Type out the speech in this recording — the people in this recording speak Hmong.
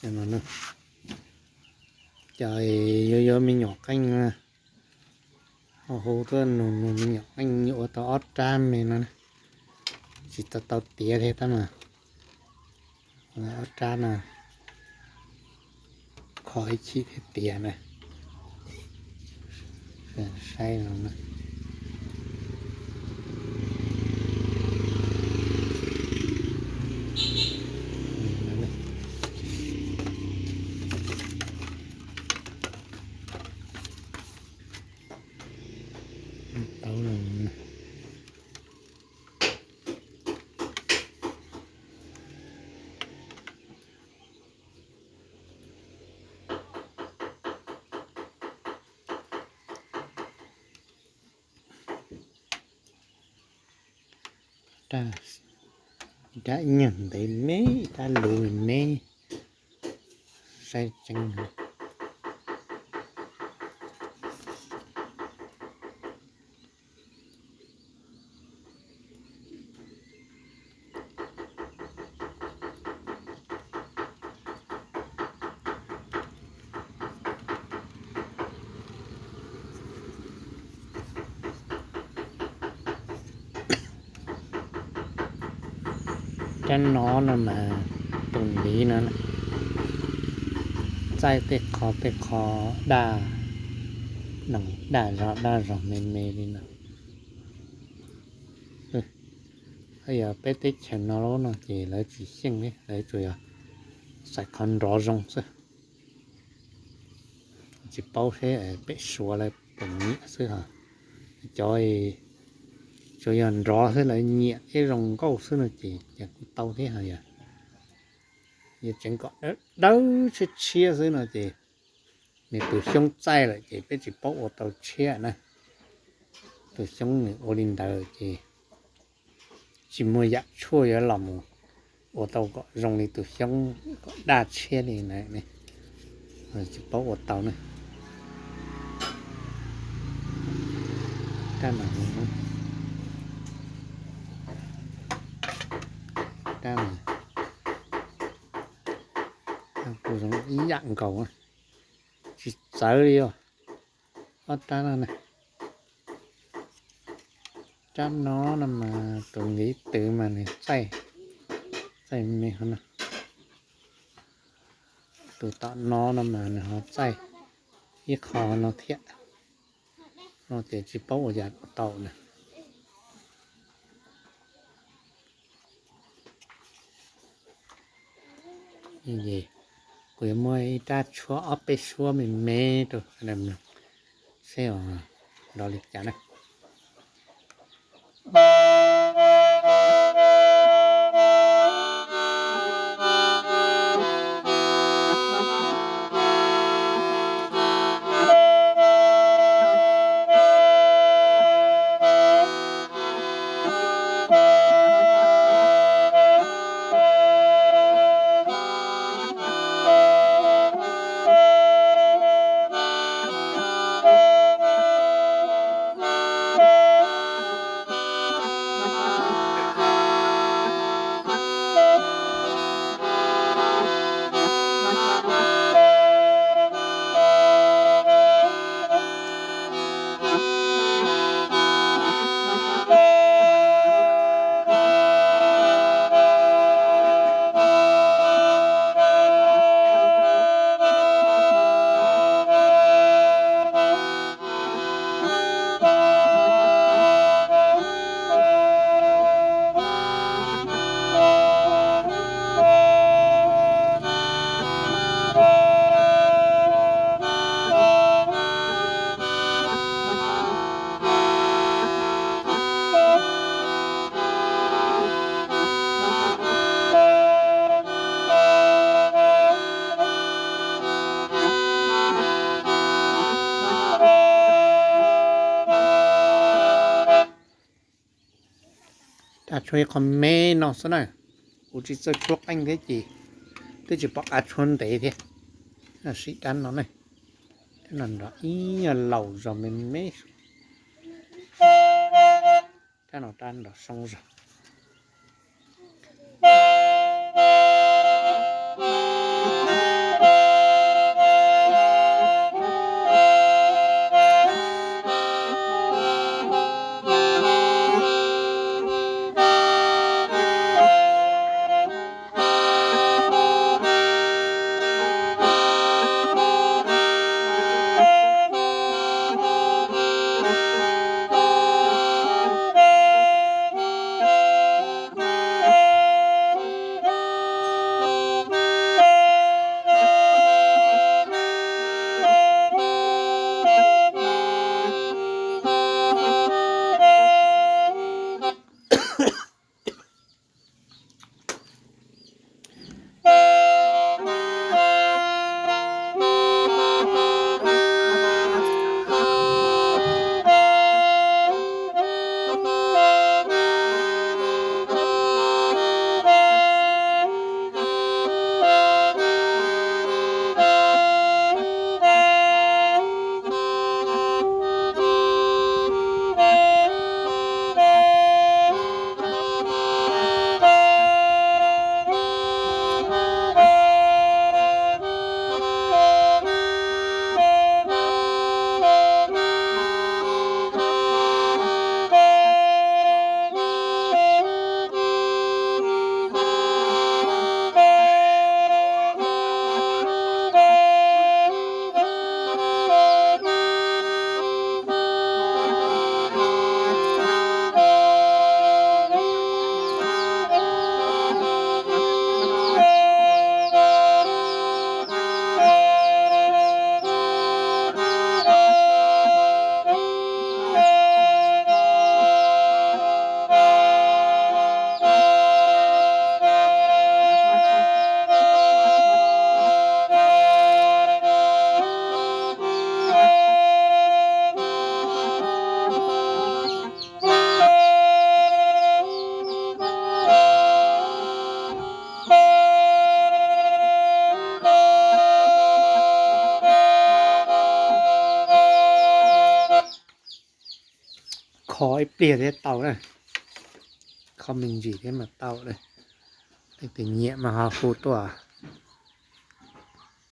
Cov yuav yuav me nyuam qeej, hu tuaj nug nug me nyuam qeej yuav ua tau ob rab me no, tsis tau tau tiav thiab tab mas ob rab no kho ib chim thiab tiav na. Saib no na. Tau. Rab ib nyuag ntev me, rab luv me, saib tseeb. Rab no no mas tus ntiv no txaij tej qho tej qho daj, daj zog daj zog me me li no. Yog peb teb chaws no lawm no ces lawv tsis xyeej li, lawv tsuas yog xaiv qhov nrov zoo xwb. Tsis paub seb pem Suav lawv puas nyiam xwb os. Cov tsuas yog nrov xwb lawv nyiam thiab zoo nkauj xwb no ces kuj tau thiab os. Yog tseev kom dawb tshiab tshiab xwb no ces nws tus xyoob txaij lawm ces peb tsis paub ua tau tshiab na. Tus xyoob nws ua li ntawd ces tsis muaj yam tshuaj yuav los mus ua tau kom zoo li tus xyoob, kom daj tshiab li na, tsis paub ua tau na. Kuj zoo ib yam nkaus, tsis txawv li os. Ob rab no na, rab no no mas tus ntiv twv mas nws txaij, txaij me ho no. Tus tom no no mas nws ho txaij ib qho no thiab. No ces tsis paub ua cas tau na. Kuv yuav muab ib rab tshuab ob peb suab me me rau seb nrov li cas na. Rab tshuab ib qho me no xwb na, kuv tsis txawj tshuab qeej thiab ces twb tsis pom qab tshuab ntev thiab. Sim rab no ne, rab no nrov ib nyuag laus zog me me. Rab no rab nrov soob zog. Kho ib pliag thiab tau na. Kho me ntsis thiab mas tau na. Leej twg nyiam mas ho hu tuaj.